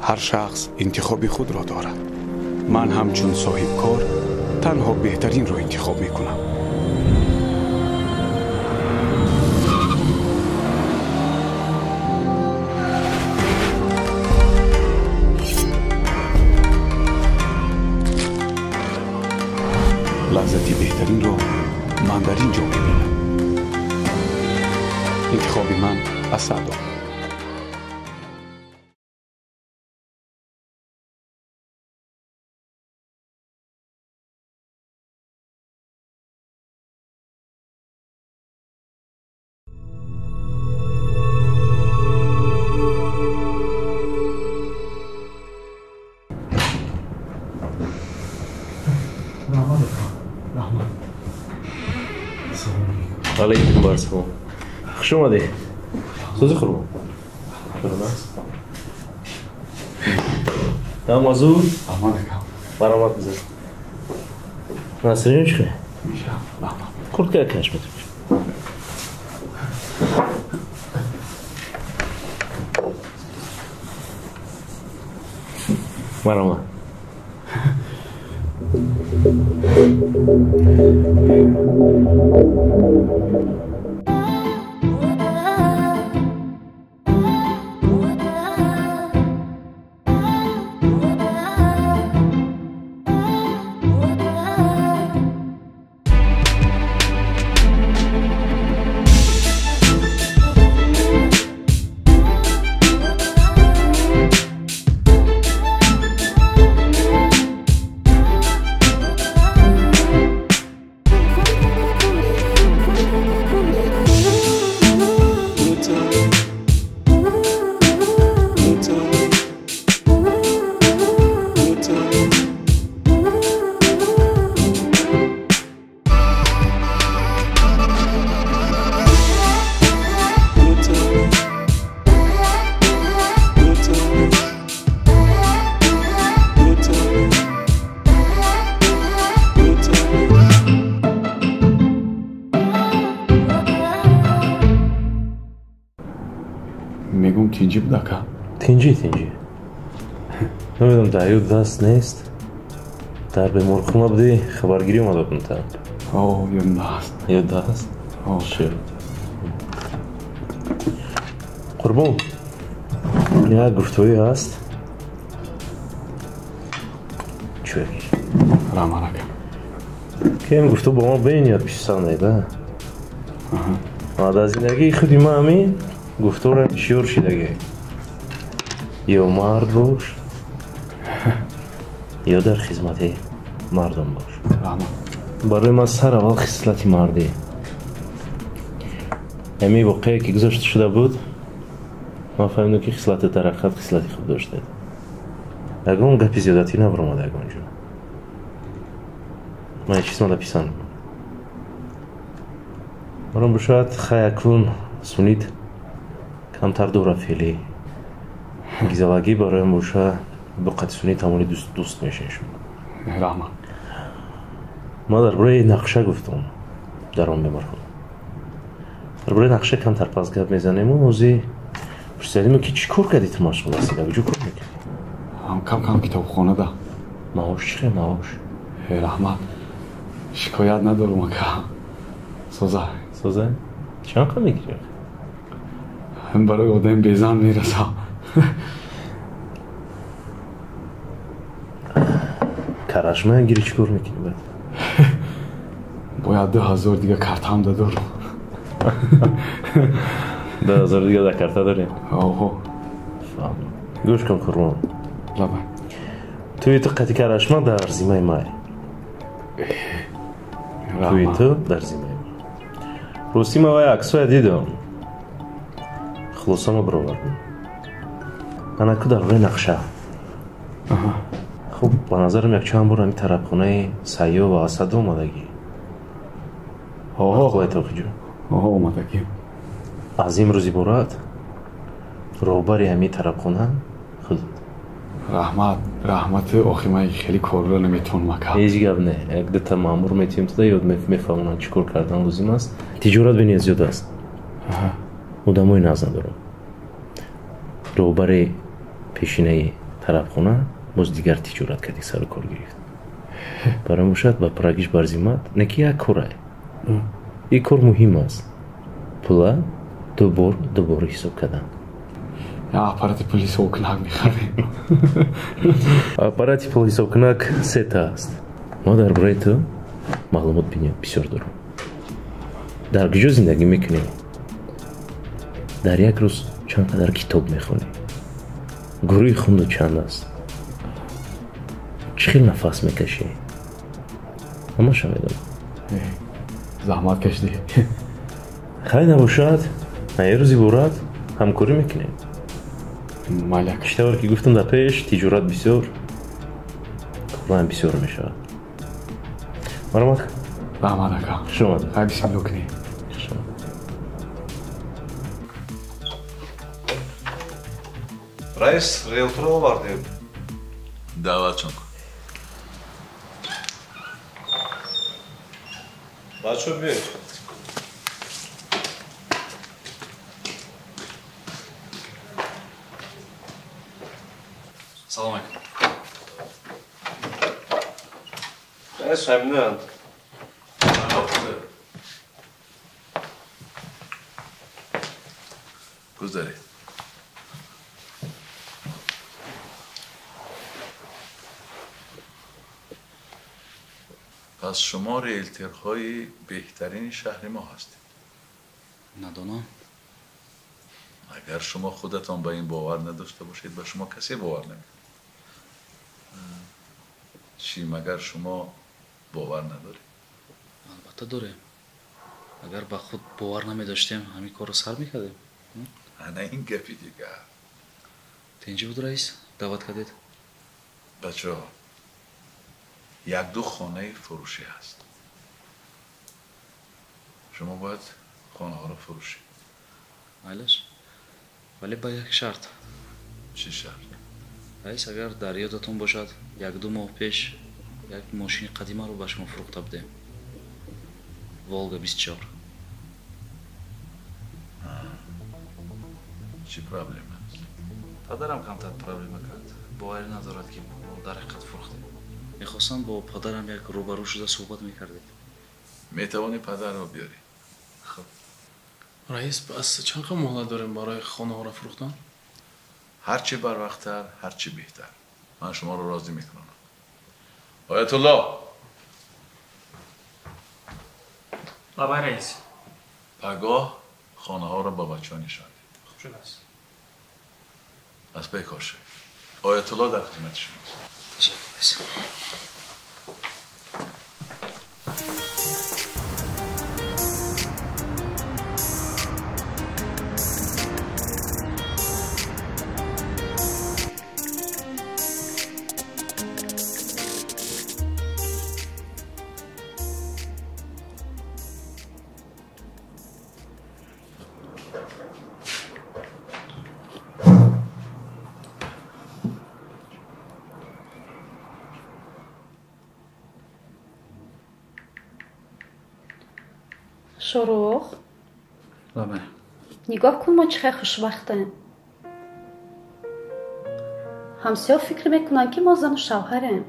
Ҳар шахс интихоби худро дорад. Ман ҳамчун соҳибкор танҳо беҳтаринро интихоб мекунам. Лаззати беҳтаринро ман дар ин ҷо мебинам. Интихоби ман Асадо. Алейкум барсалом. Хуш омадӣ. Сӯзи хурмо. Намазур. Баромад бизан. Насрин чӣ? Куртка каш метавонӣ. Баромад. Мегум тинҷӣ будака? Тинҷӣ, тинҷӣ. Намедонам дар ёд даст нест. Дар беморхона будӣ, хабаргирӣ омада будам та. О, ёд даст. Ёд даст? Шуд. Қурбон, як гуфтугӯе ҳаст. Чӯ? Раҳмат ака. Ки ин гуфтугӯ бо мо бениҳоят писанд да? Дар зиндагии худи ман ҳамин гуфторам шиёр шидагӣ. Ё мард бош, ё дар хизмати мардум бош. Барои ман сар аввал хислати мардӣ. Ҳамин воқеае ки гузашта шуда буд, ман фаҳмидам ки хислати дар ҳақиқат хислати хуб доштед. Ягон гапи зиёдатӣ набаромада ягон ҷо. Ман ин чиз мада писанд. Баром бошад хай акнун сунид камтар дора феълӣ. Гизалагӣ бароям боша бо қати сунӣ тамоми дӯст мешавем шумо. Раҳмат. Ман дар бораи нақша гуфтам дар он беморхона. Дар бораи нақша камтар пас гап мезанему ҳозир пурсидем ки чӣ кор кардӣ ту машғул ҳастӣ, дар куҷо кор мекунӣ? Ҳам кам кам китобхона да. Маош чӣ хел маош? Раҳмат. Шикоят надорам ака. Соза. Соза? Чанд қад мегирӣ? Барои одами безан мерасам. Карашма гири чӣ кор мекунӣ баъд? Бояд 2000 дига картаам дадорам. 2000 дига дар карта дорем? Оҳо. Фаҳмидам. Гӯш кун Қурбон. Лабай. Тӯи ту қати карашма дар зимаи май. Тӯи ту дар зимаи май. Ростӣ ман вай аксоя дидам. Хулосамо баровардам. Анаку дар бораи нақша. Хуб, ба назарам якчанд бор ҳамин тарабхонаи Сайё ва Асад омадагӣ. Оҳо. Хулай Тоқиҷон. Оҳо, омадагӣ. Аз имрӯз иборат роҳбари ҳамин тарабхона худат. Раҳмат, раҳмати охи ман хеле корро наметавонам ака. Ҳеҷ гап не. Як дута маъмур метиҳем туда, ёд мефаҳмонанд чӣ кор кардан лозим аст. Тиҷорат бениҳоят зиёд аст. Одамои наз надорам. Роҳбари пешинаи Тарабхона боз дигар тиҷорат кардӣ, сару кор гирифт. Барои мошад ба пурагиш бар зиммат не ки як корай. Ин кор муҳим аст. Пула дубор дубор ҳисоб кардан. Аппарати пул ҳисобкунак мехарем. Аппарати пул ҳисобкунак сета аст. Мо дар бораи ту маълумот бисёр дорам. Дар куҷо зиндагӣ мекунӣ? Дар як рӯз чанд қадар китоб мехонӣ? Гурӯҳи хунду чанд аст? Чӣ хел нафас мекашӣ? Ҳамаша медонам. Заҳмат кашидӣ. Хай набошад, ай рӯзи бурад ҳамкорӣ мекунем. Маляк. Чӣ тавр ки гуфтам дар пеш, тиҷорат бисёр, куллан бисёр мешавад. Марҳамат. Раҳмат ака. Хуш омадед. Хай бисмилло кунӣ. Хуш омадед. Раис, риелторро овардем. Даъватшон кун. Бачо, биёед. Салом алейкум. Раис, ҳаминанд. Гузаред. Пас шумо риелторҳои беҳтарини шаҳри мо ҳастед. Надонам. Агар шумо худатон ба ин бовар надошта бошед, ба шумо касе бовар намекунад. Чӣ, магар шумо бовар надоред? Албатта дорем. Агар ба худ бовар намедоштем, ҳамин корро сар мекардем. Ана ин гапи дигар. Тинҷӣ буд, раис? Даъват кардед? Бачаҳо, як-ду хонаи фурӯшӣ ҳаст. Шумо бояд хонаҳоро фурӯшед. Майлаш, вале ба як шарт. Чӣ шарт? Раис, агар дар ёдатон бошад, як-ду моҳ пеш як мошини қадимаро ба шумо фурӯхта будем. Волга 24. Чӣ проблема аст? Падарам камтар проблема кард. Боварӣ надорад, ки мо дар ҳақиқат фурӯхтем. Мехостам бо падарам як рӯбарӯ шуда суҳбат мекардед. Метавонӣ падарро биёрӣ. Хуб. Раис, пас чанд қадр муҳлат дорем барои хонаҳоро фурӯхтан? Ҳарчи барвақттар, ҳарчи беҳтар. Ман шуморо розӣ мекунам. Оятулло! Лабай, раис. Пагоҳ хонаҳоро ба бачаҳо нишон диҳед. Хуб шудааст. Аз пай кор шавед. Оятулло дар хизмати шумост. Ташаккур, раис. Шорух, Лабай. Нигоҳ кун, мо чӣ хел хушбахтем. Ҳамсиёҳ фикр мекунанд, ки мо зану шавҳарем.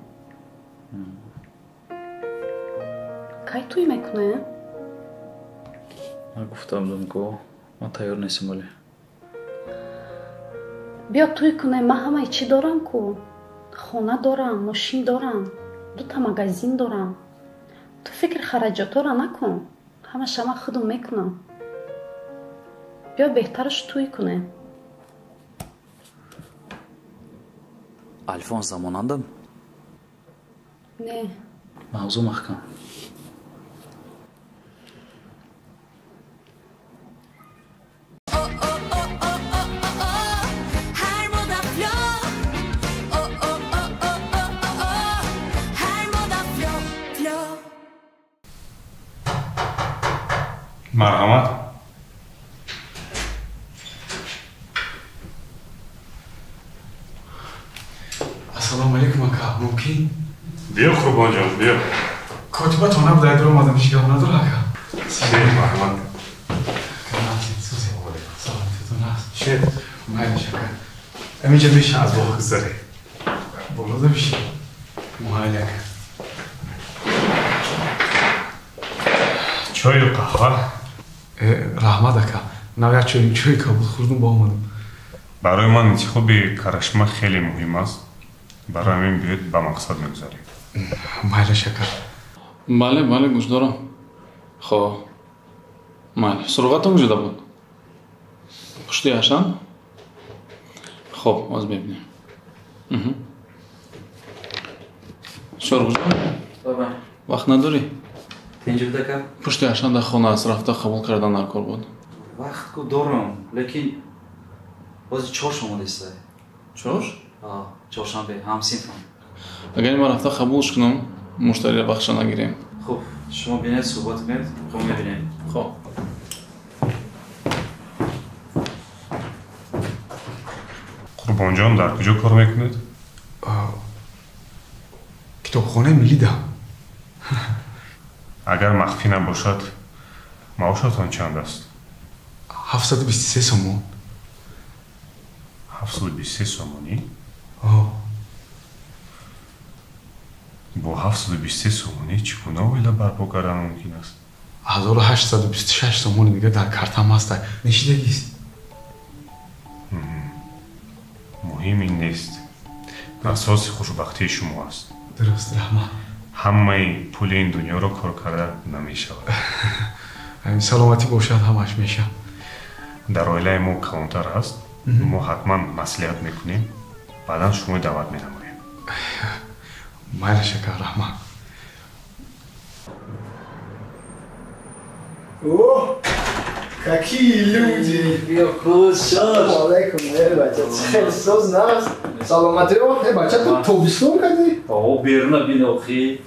Кай тӯй мекунем? Ман гуфта будам, ку ман тайёр нестам вале. Биё тӯй кунем, ман ҳамаи чӣ дорам ку. Хона дорам, мошин дорам, дута магазин дорам. Ту фикри хараҷотҳоро накун. Ҳамаша ман худам мекунам. Биё беҳтараш тӯй кунем. Алфонс замонандам? Не. Мавзӯъ маҳкам. Марҳамат. Ассалому алайкум, ака. Мумкин? Биё, Қурбонҷон, биё. Котибатон набуда, як омадам, ҳеҷ гап надора, ака. Марҳамат. Саломатитон аст? Чӣ? Майлиш, ака. Аминҷа мешинам. Аз боғ гузаред. Боло бишин. Муҳайли ака. Чою қаҳва? Раҳмат ака. Нав як чойи кабуд хӯрдум, ба омадам. Барои ман интихоби карашма хеле муҳим аст. Барои ҳамин биёед ба мақсад мегузарем. Майлаш ака. Бале, бале, гӯш дорам. Хоб. Майли. Суроғатон куҷода буд? Пушти Ашан? Хоб, оз мебинем. Шорғуҷон? Вақт надорӣ? Тинҷи буд ака? Пушти Ашан дар хона аст, рафта қабул кардан дар кор буд. Вақт ку дорам, лекин бози чорш омадестай. Чорш? Чоршанбе, ҳамсинфам. Агар ман рафта қабулш кунам, муштариро бахша нагирем. Хуб, шумо бинед, суҳбат кунед, хуб мебинем. Хоб. Қурбонҷон, дар куҷо кор мекунед? Китобхонаи миллида. Агар махфӣ набошад, маошатон чанд аст? 723 сомон. 723 сомонӣ? Бо 723 сомонӣ чӣ гуна оила барпо кардан мумкин аст? 1826 сомони дига дар картам ҳаст. Нешидагист? Муҳим ин нест. Асоси хушбахтии шумо аст. Дуруст, раҳмат. Ҳамаи пули ин дунёро кор карда намешавад. Саломатӣ бошад, ҳамаш мешавад. Дар оилаи мо калонтар аст. Мо ҳатман маслиҳат мекунем, баъдан шуморо даъват менамоем. Майлаш ака, раҳмат. О, какие люди! Салом алейкум, бача. Хеле соз наст. Саломатӣ, бача, ту тобистон кардӣ? О, беруна бин охи.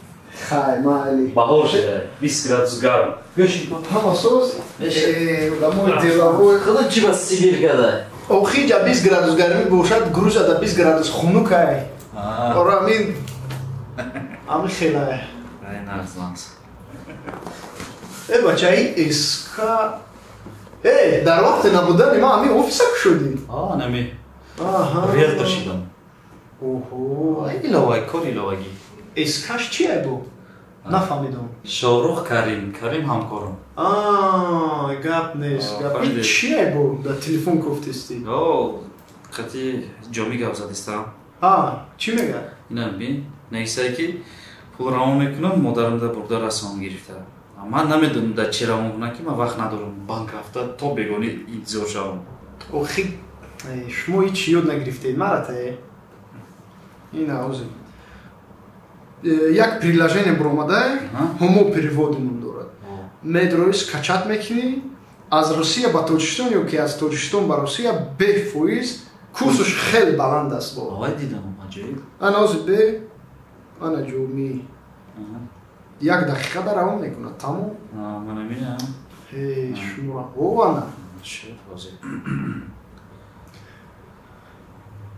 Хай, майли. Баҳор шуда, 20 градус гарм. Гӯши кун. Ҳама соз? Одамо деловой. Худо чӣ ба Сибир када? Охи ҷа 20 градус гармӣ бошад, Грузияда 20 градус хунук ай. Ора амин ами хелай. Ай, нағз, нағз. Бача, ин СК. Дар вақте набудани ман ҳамин офиса кушодӣ? Нами. Риэлтор шидам. Оҳо. Иловаги, кор иловагӣ. СКш чи ай бо? Нафаҳмидам. Шоҳрух Карим, Карим ҳамкорам. Гап нест, гап. Чи ай бо? Дар телефон кофтестӣ? Қати ҷомӣ гап задистам. Чӣ мегӯяд? Инам бин, нависае ки пул равон мекунам, модарам да бурда расом гирифта. Ман намедонам дар чӣ равон кунам, ки ман вақт надорам банк рафта то бегонӣ интизор шавам. Охи, шумо ҳеҷ ёд нагирифтед, марата. Ин ҳозир. Як приложение баромада, ҳамо переводи ном дорад. Медрои скачат мекунӣ, аз Русия ба Тоҷикистон ё ки аз Тоҷикистон ба Русия бефоиз, курсаш хеле баланд аст бо. Ой, дидам, аҷоиб. Ана ҳозир бе, ана ҷомӣ. Як дақиқа дар равон мекунад, тамом. Ман мебинам. Шуморо. О, ана. Шуд, ҳозир.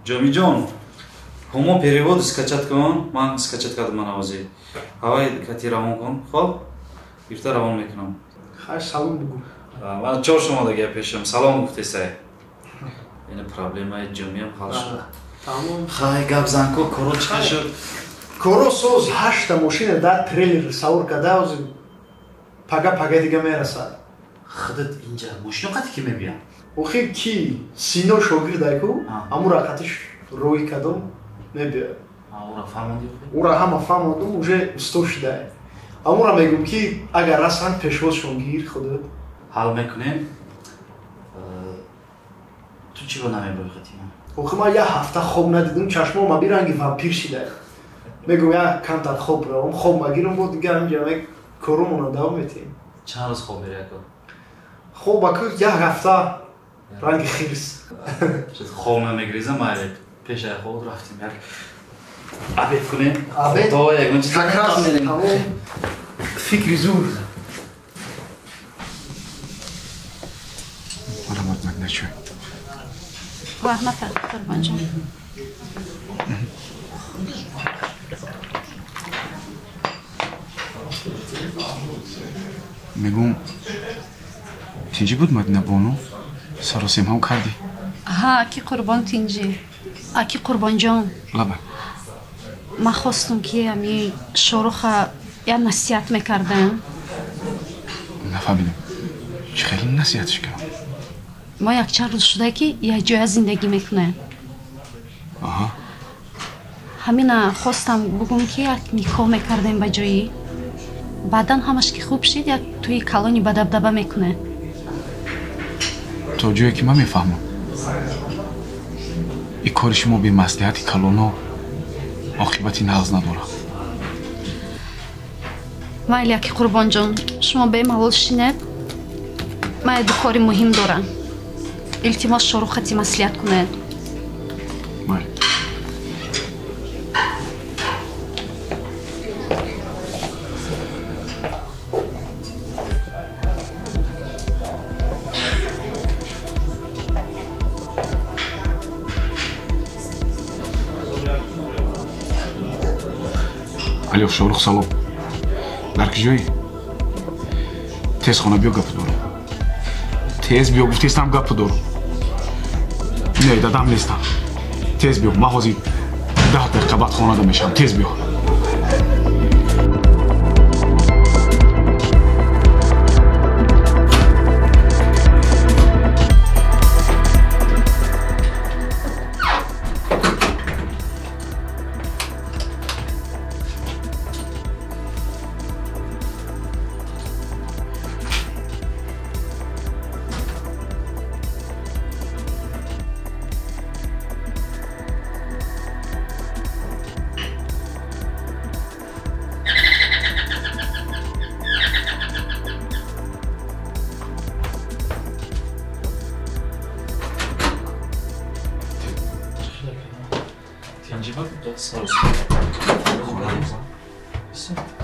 Ҷомиҷон, ҳамо перевод скачат кун, ман скачат кардам ман ҳозир. Ҳавай кати равон кун, хоб? Гирифта равон мекунам. Хай, салом бугу. Ман чор шумо дага пешам, салом гуфтесай. Ина проблемаи ҷомиам ҳал шуд. Тамом. Хай, гап зан ку, коро чӣ шуд? Коро соз, 8 мошина дар трейлер савор карда, ҳозир пага-пага дига мерасад. Худат инҷа мошино қати ки мебиям? Охи ки Сино шогирд айку, амура қатиш рӯй кардам мебиёд. Ура фаҳмондӣ? Ура ҳама фаҳмондум, уже усто шудае. Амура мегӯм ки агар расанд пешвозшон гир худат. Ҳал мекунем. Ту чӣ ба намебои қати ман? Охи ман як ҳафта хоб надидум, чашмом аби ранги вампир шидае. Мегӯм як камтар хоб равам, хоб магирам, бо дига ҳаминҷа мек коромонро давом метиҳем. Чанд рӯз хоб мери ако? Хоб аку як ҳафта ранги хирс. Хоб намегиризам, майли. Пеш ай хоб рафтем як обед кунем. Обед? То ягон чиз Как раз тамом. Фикри зур. Марҳамат, Мадиначой. Раҳмат, Қурбонҷон. Мегӯм, тинҷӣ буд Мадинабону? Саросемҳам кардӣ? Ҳа, аки Қурбон тинҷӣ. Аки Қурбонҷон. Лаба. Ман хостум ки ами Шоруха як насиҳат мекардам. Нафаҳмидам. Чӣ хеле насиҳатш кардам? Мо якчанд рӯз шуда ки якҷоя зиндагӣ мекунем. Аҳа. Ҳамина хостам бугум ки як никоҳ мекардем ба ҷои. Баъдан ҳамаш ки хуб шид, як тӯи калони бадабдаба мекунем. То ҷое ки ман мефаҳмам, ин кори шумо бемаслиҳати калоно оқибати нағз надорад. Майли, аки Қурбонҷон, шумо бемалол шинед. Ман як ду кори муҳим дорам. Илтимос, Шоҳрухати маслиҳат кунед. Майли. Алё, Шоҳрух, салом. Дар куҷоӣ? Тез хона биё, гап дорам. Тез биё, гуфтестам, гап дорам. Не, дадам нестам. Тез биё, ман ҳозир 10 дақиқа баъд хонада мешавам. Тез биё.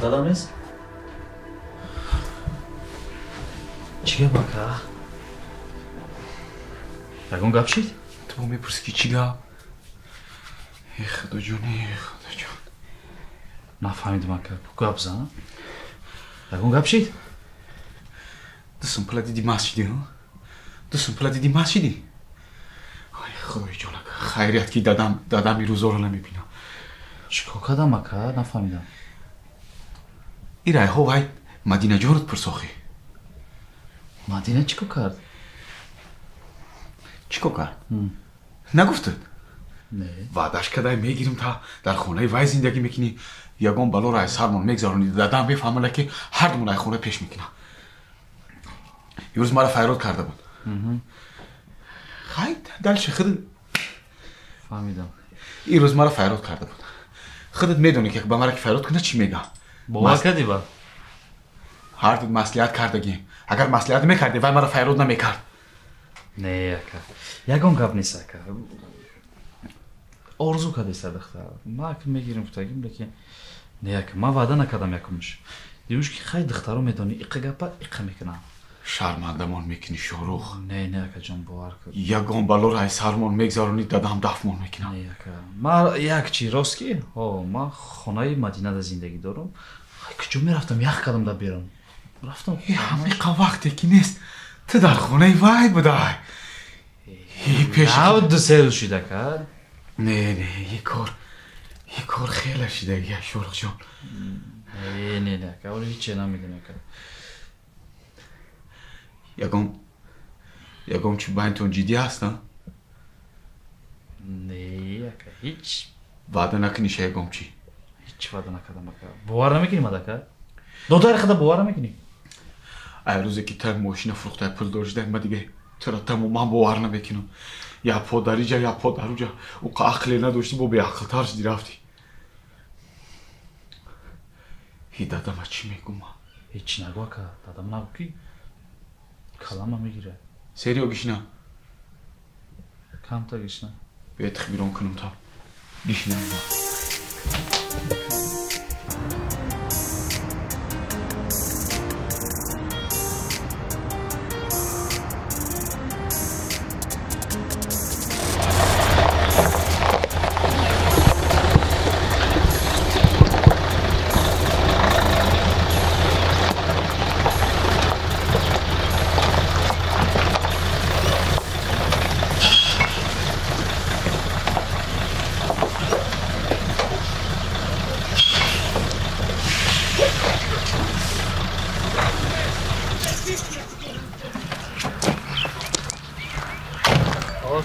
Дадам нест? Чӣ гап, ака? Ягон гап шид? Ту мепурсӣ ки чӣ гап? Э худоҷон, э худоҷон. Нафаҳмидам, ака. Гап зан. Ягон гап шид? Ду сум пула диди маст шидӣ, ду сум пула диди маст шидӣ? Ай худои ҷон, ака, хайрият ки дадам ин рӯзоро намебинам. Чӣ кор кардам, ака? Нафаҳмидам. Ин райҳо вай Мадинаҷонат пурсохӣ. Мадина чӣ кор кард? Чӣ кор кард? Нагуфтад? Не. Ваъдаш кадай мегирим, та дар хонаи вай зиндагӣ мекунӣ, ягон балоро аз сармон мегзаронӣ. Дадам мефаҳмада ки ҳардумон ай хона пеш мекунам. Имрӯз маро файрод карда буд. Хай, дальше худат. Фаҳмидам. Имрӯз маро файрод карда буд. Худат медонӣ ки ба мара ки файрод кунад чӣ мегӯям. Бовар кардӣ ба? Ҳар ду маслиҳат кардагим. Агар маслиҳат мекардӣ, вай маро файрод намекард. Не, ака. Ягон гап нест, ака. Орзу кардеста духтар. Ман ака мегирим гуфтагим, лекин не, ака, ман ваъда накардам якумш. Димуш ки хай духтаро медонӣ, иқа гапа иқа мекунам. Шармандамон мекунӣ, Шоҳрух. Не, не, акаҷон, бовар кун. Ягон балоро аз сармон мегзаронӣ, дадам дафмон мекунам. Не, ака. Ман як чи рост ки, ҳо, ман хонаи Мадинада зиндагӣ дорам. Куҷо мерафтам, ях кардам дар берун. Рафтам. Ҳамиқа вақте ки нест, ту дар хонаи вай будай. Пеш 2-3 рӯз шид, ака. Не, не, ин кор хеле шидагия, Шоҳрухҷон. Не, не, не, ака, оли ҳиче намедонӣ, ака. Ягон чи байнтон ҷиддӣ ҳаст, на? Не, ака, ҳеҷ. Ваъда накуниша ягон чи. Ҳеҷ ваъда накардам, ака. Бовар намекунӣ мад, ака? Додари худа бовар намекунӣ? Ай рӯзе ки та мошина фурӯхтай пул доштай, ман дига туро тамоман бовар намекунам. Я по дариҷа, я по даруҷа. Уқа ақле надоштӣ, бо беақлтар шудӣ рафтӣ. Ҳи дадама чӣ мегӯм ман? Ҳеҷ нагӯ, ака. Дадам нагӯ ки калама мегирад. Сериё гишна? Камта гишна. Бетих бирон кунам та. Гишна.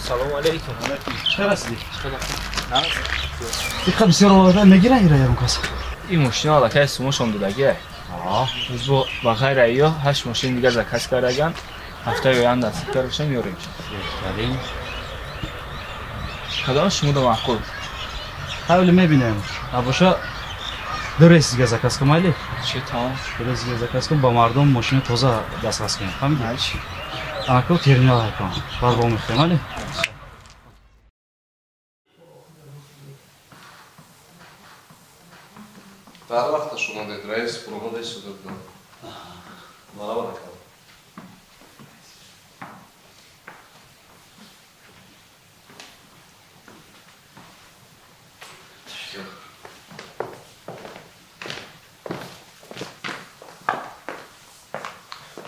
Салом алейкум. Чӣ расидӣ? Диққат бисёр оварда мегиран ира ягон кас. Ин мошина аллакай сумошон додагиай. Бо ба ғайр аз ё 8 мошин дигар заказ кардаган. Ҳафтаи оянда сикарша меорем. Беҳтарин. Кадом шумо да маъқул? Ҳавли мебинем. Абоша ду рейс дига заказ кун, майли? Чӣ тамом? Ду рейс дига заказ кун, ба мардум мошини тоза дастрас кунем. Фаҳмидӣ? Анако терминал ҳайкон. Баъд бо мехӯрем, майли? Дар вақташ омадед, раис буромада истода будам. Марҳабо накардам.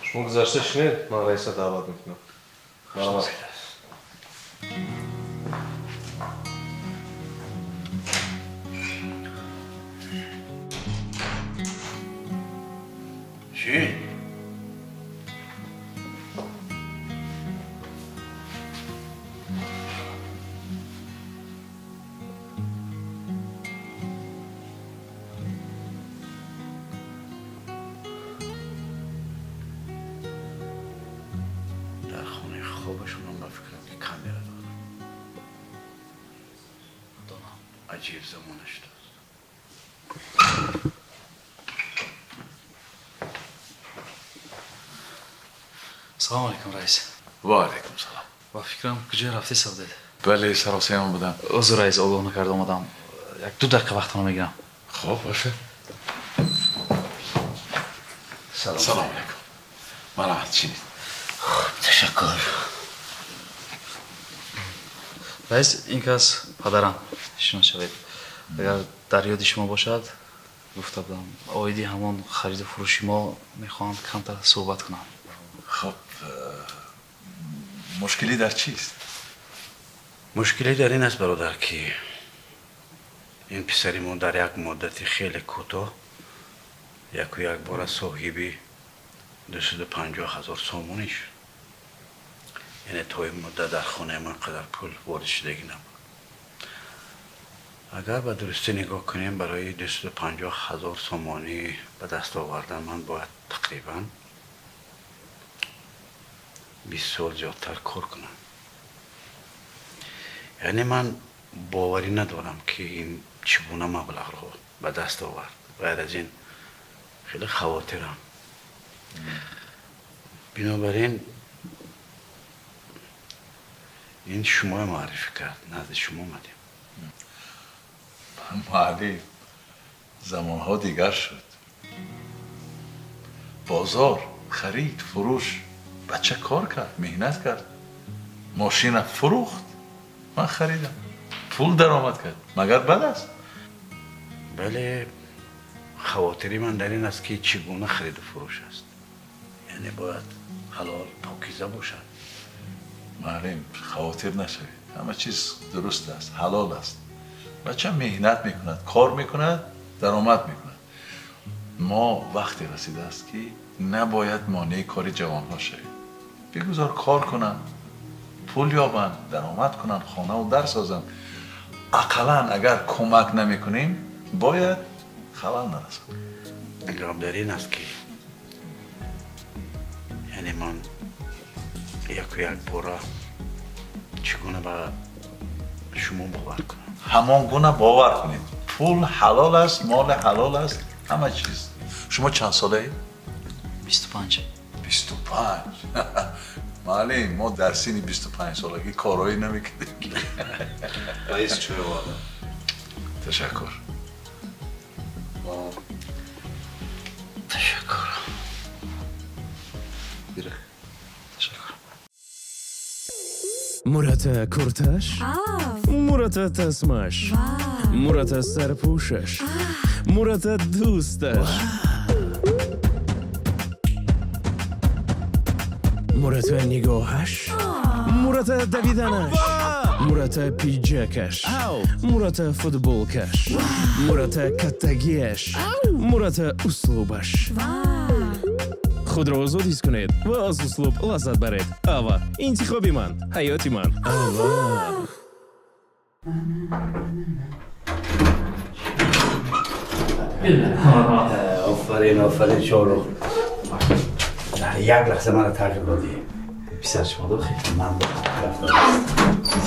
Шумо гузашта шинед, ман раиса даъват мекунам. Марҳамат. Чӣ? Дар хонаи хобашонам ба фикрам ки камера дорам. Донам. Аҷиб замона шудааст. Салом алейкум, раис. Ва алейкум салом. Ба фикрам куҷо рафтӣ савдед? Бале, саросиям будам. Узр раис, огоҳ накарда омадам. Як ду дақиқа вақтро мегирам. Хоб, бошад. Салом алейкум. Марҳамат, чинед. Хуб, ташаккур. Раис, ин кас падарам, шинос шавед. Агар дар ёди шумо бошад, гуфта будам, оиди ҳамон хариду фурӯши мо мехоҳам камтар суҳбат кунам. Хоб, мушкилӣ дар чист? Мушкилӣ дар ин аст, бародар, ки ин писари мо дар як муддати хеле кӯтоҳ яку якбора соҳиби 250 ҳазор сомонӣ шуд. Яъне то ин муддат дар хонаи мо қадар пул ворид шудагӣ набуд. Агар ба дурустӣ нигоҳ кунем, барои 250 ҳазор сомонӣ ба даст овардан ман бояд тақрибан 20 сол зиёдтар кор кунам. Яъне ман боварӣ надорам, ки ин чӣ гуна маблағро ба даст овард. Ғайр аз ин хеле хавотирам. Бинобар ин ин шуморо муаррифӣ кард, назди шумо омадем. Муаллим, замонҳо дигар шуд. Бозор, харид, фурӯш. Бача кор кард, меҳнат кард, мошина фурӯхт, ман харидам, пул даромад кард. Магар бад аст? Бале, хавотири ман дар ин аст, ки чӣ гуна хариду фурӯш аст. Яъне бояд ҳалол, покиза бошад. Муаллим, хавотир нашавед. Ҳама чиз дуруст аст, ҳалол аст. Бача меҳнат мекунад, кор мекунад, даромад мекунад. Мо вақте расидааст, ки набояд монеи кори ҷавонҳо шавем. Бигузор кор кунанд, пул ёбанд, даромад кунанд, хонаву дар созанд. Ақаллан агар кӯмак намекунем, бояд халал нарасад. Гап дар ин аст, ки яъне ман яку якбора чӣ гуна ба шумо бовар кунам? Ҳамон гуна бовар кунед. Пул ҳалол аст, моли ҳалол аст, ҳама чиз. Шумо чанд солаед? 25. 25. Муаллим, мо дар синни 25 солагӣ корҳое намекардем. Раис чой овардам. Ташаккур. Ташаккур. Ташаккур. Мурата курташ, Мурата тасмаш, Мурата сарпӯшаш, Мурата дӯсташ, Мурата нигоҳаш, Мурата давиданаш, Мурата пиҷакаш, Мурата футболкаш, Мурата каттагиаш, Мурата услубаш. Худро озод ҳис кунед ва аз услуб лаззат баред. Ава интихоби ман, ҳаёти ман. Ава. Офарин, офарин Шоҳрух. Як лаҳза маро тағйир додӣ. Писар шумо дохил. Ман рафтам.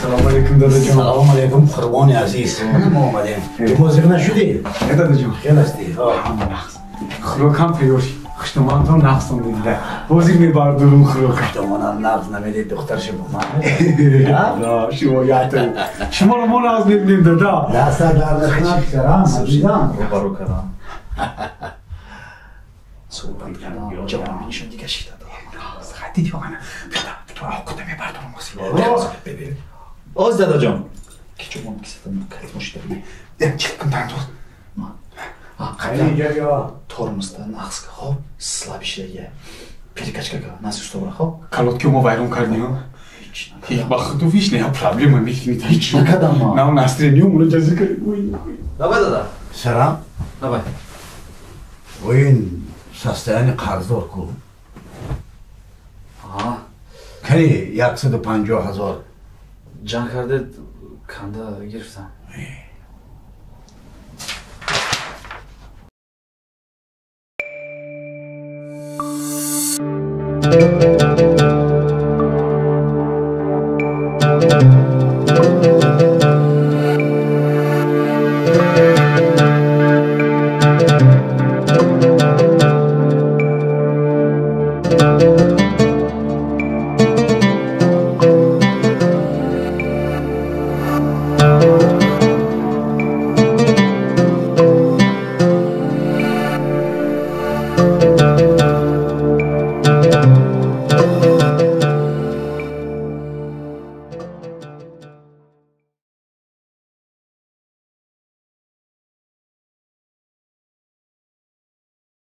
Салом алейкум дадаҷон. Салом алейкум қурбони азиз. Мо омадем. Мозиқ нашудӣ? Не дадаҷон. Хел ҳастӣ? Ҳама нақс. Хӯрокам тайёр шид. Хуштомантон нақсон дида. Ҳозир мебардорум хӯрока. Хуштомонам нақс намедид, духтарши бо ман. Шумо ятаю. Шуморо мо нақс мебинем дада. Даста дард накунад писарам, азизам. Рӯбарӯ кардам. Суҳбат кардам. Ҷавонбинишон дига шида. Диди оғана. То оқуда мебардорум ҳозир. Оз дадаҷон. Ки чумон кисатам калит мошида. Чик кун тандоз. Тормозда нақс хоб слаб ишлагия. Перекачка нас устобра хоб. Колодки мо вайрон кардем. Ҳеҷ ба худу ҳеҷ не проблема мекунед. Ҳеҷ накардам ма. На настроение муро ҷазир кардем. Давай дада. Писарам. Давай. Ин состояние қарздор ку. Кани 150 000. Ҷанг кардед, канда гирифтам.